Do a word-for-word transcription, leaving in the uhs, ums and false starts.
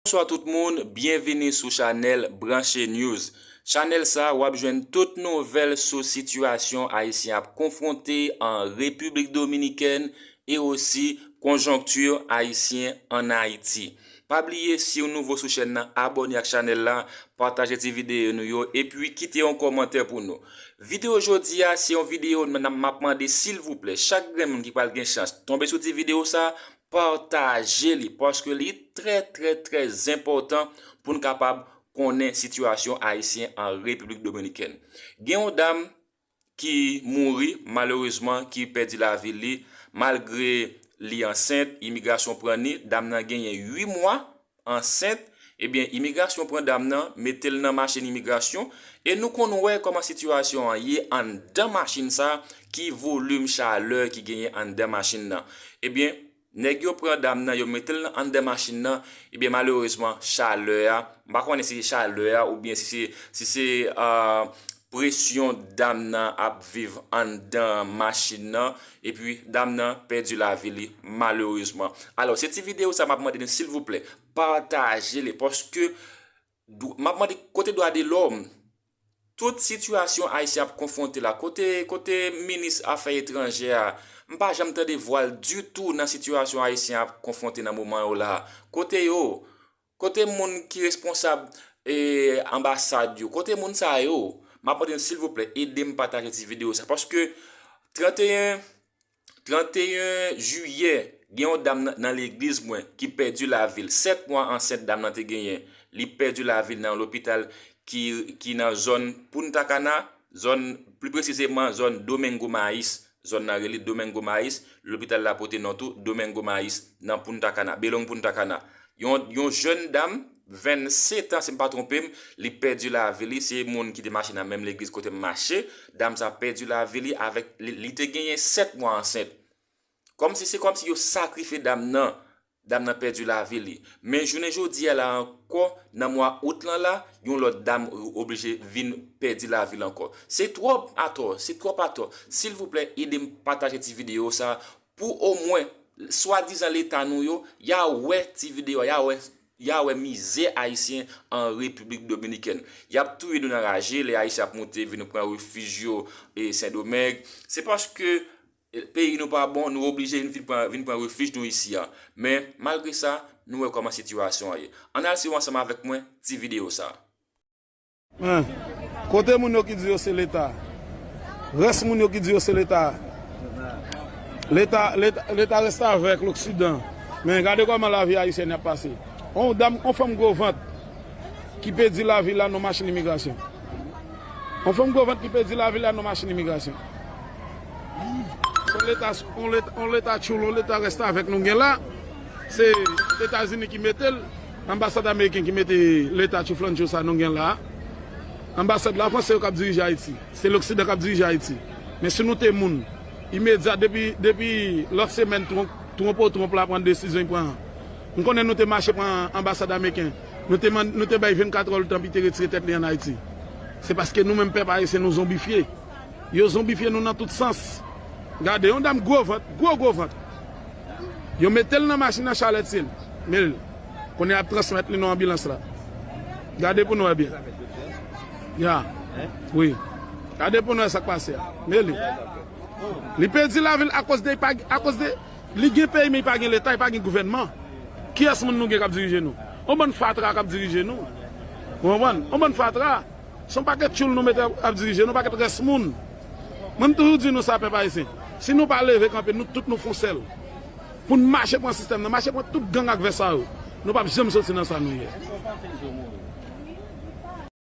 Bonswa tout moun, byenvini sou chanèl Branche News. Chanèl sa, w ap jwenn tout nouvèl sou sitiyasyon Ayisyen ap konfwonte an Repiblik Dominikèn e osi konjonkti Ayisyen ann Ayiti. Pa bliye, si w nouvo sou chèn nan, abòne ak chanèl la, pataje ti videyo nou yo, epi kite yon kòmantè pou nou. Videyo jodi a, se yon videyo m ap mande silvouplè, chak grenn moun ki pral gen chans tonbe sou ti videyo sa, pataje li, paske li trè, trè, trè enpòtan pou n kapab konnen sitiyasyon Ayisyen an Repiblik Dominikèn. Gen yon dam ki mouri, malerezman, ki pèdi lavi li, malgre li ansent, imigrasyon pran ni, dam nan genyen uit mwa ansent, ebyen, imigrasyon pran dam nan, mete l nan machin imigrasyon, e nou konn wè kòman sitiyasyon an ye anndan machin sa, ki volim chalè ki genyen anndan machin nan. Ebyen, nèg yo pran dam nan, yo mete l nan anndan machin nan, ebyen, malerezman, chalè a, m pa konnen si se chalè a oubyen si se, si se, ah, presyon dam nan ap viv anndan machin nan, epi dam nan pèdi lavi li, malerezman. Alò, se ti videyo sa m ap mande nou, silvouplè, pataje li, paske dw-, m ap mande kote dwa de lòm, tout sitiyasyon Ayisyen ap konfwonte la, kote, kote minis afè etranjè a, m pa janm tande vwa l ditou nan sitiyasyon Ayisyen ap konfwonte nan moman yo la. Kote yo? Kote moun ki responsab, e, anbasad yo? Kote moun sa yo? M ap mande nou, silvouplè, ede m pataje ti videyo sa. Paske tranteyen, tranteyen jiyè, gen yon dam nan, nan legliz mwen ki pèdi lavi l. Sèt mwa ansent dam nan te genyen. Li pèdi lavi l nan yon lopital ki, ki nan zòn Punta Cana, zòn, pli presizeman, zòn Domingo Maíz. Zòn nan rele Domingo Maíz. Lopital la pote non tou, Domingo Maíz, nan Punta Cana, Belong Punta Cana. Yon, yon jèn dam, vennsetan, si m pa twonpe m, li pèdi lavi li. Se moun ki te mache nan menm legliz kote m mache. Dam sa pèdi lavi li avèk, li, li te genyen sèt mwa ansent. Kòmsi, se kòmsi yo sakrifye dam nan. Dam nan pèdi lavi li. Men jounen jodi a la ankò, nan mwa out lan la, yon lòt dam oblije vin pèdi lavi l ankò. Se twòp atò, se twòp atò. Silvouplè, ede m pataje ti videyo sa pou omwen, swadizan Leta nou yo, y a wè ti videyo a, y a wè, y a wè mizè Ayisyen an Repiblik Dominikèn. Y ap touye nou nan raje, lè Ayisyen ap moute vin pran refij yo e Sendomeng. Se paske peyi nou pa bon, nou oblije vin, vin pran, vin pran refij nou isi a. Men, malgre sa, nou wè kòman sitiyasyon an ye. Ann al swiv ansanm avèk mwen ti videyo sa. Men, kote moun yo ki di yo se Leta? Rès moun yo ki di yo se Leta? Leta, Leta, Leta restavèk, loksidan. Men, gade kòman lavi ayisyèn ap pase. On dam, on fanm gwo vant ki pèdi lavi l nan machin imigrasyon. On fanm gwo vant ki pèdi lavi l nan machin imigrasyon. On Leta, on Leta, on Leta tchoul, on Leta restavèk nou gen la. Se Etazini ki mete l, anbasad ameriken ki mete Leta tchouflantchou sa nou gen la. Anbasad Lafrans se yo k ap dirije Ayiti. Se loksidan k ap dirije Ayiti. Men si nou te moun, imedya, depi, depi lòt semèn, Trump, Trump o Trump la pran desizyon li pran an. M konnen nou te mache pran anbasad ameriken. Nou te, nou te bay vennkat è letan pou li te retire tèt li ann Ayiti. Se paske nou menm pèp ayisyen nou zonbifye. Yo zonbifye nou nan tout sans. Gade, yon dam gwo vant, gwo, gwo vant. Yo mete l nan machin nan, chalè tiye l. Men l, kounye a y ap transmèt li nan anbilans la. Gade pou nou wè byen. Ya. Wi. Gade pou nou wè sa k pase a. Men li. Li pèdi lavi l akoz de, akoz de, li gen peyi, men li pa gen Leta, li pa gen gouvènman. Kiyès moun nou gen k ap dirije nou? On bann fatra k ap dirije nou. Ou konprann? On bann fatra. Se yon pakèt tchoul nou mete ap, ap dirije nou, pakèt rès moun. Mwen, m toujou di nou sa, pèp ayisyen. Si nou pa leve kanpe, nou tout nou fè yon sèl. Pou n mache pran sistèm nan, mache pran tout gang ak vè sa yo. Nou p ap janm soti nan sa nou ye.